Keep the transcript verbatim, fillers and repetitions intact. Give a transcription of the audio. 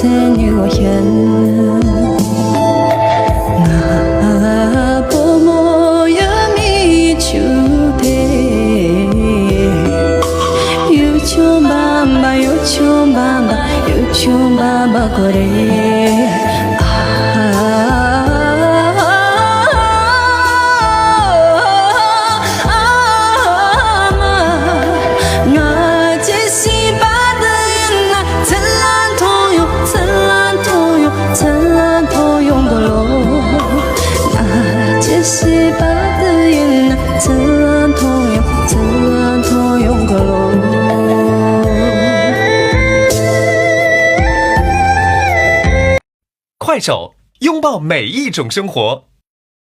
ང་བུ་མོ་ཡ་མི་ཆུ་དེ། ཡུ་ཆུ་བམ་བ་ཡུ་ཆུ་བམ་བ་ཡུ་ཆུ་བམ་བ་གོ་རེ། ང་ཅི་ཞིག་པ་དུ་ཡིན་ན་ཚུར་ལ་ཐོང་ཡོང་ཚུར་ལ་ཐོང་ཡོང་ཚུར་ལ་ཐོང་ཡོང་གི་ལོ། ང་ཅི་ཞིག་པ་དུ་ཡིན་ན་ཚུར་ལ་ཐོང་ཡོང་ཚུར་ལ་ཐོང་ཡོང་གི་ལོ། 快手，拥抱每一种生活。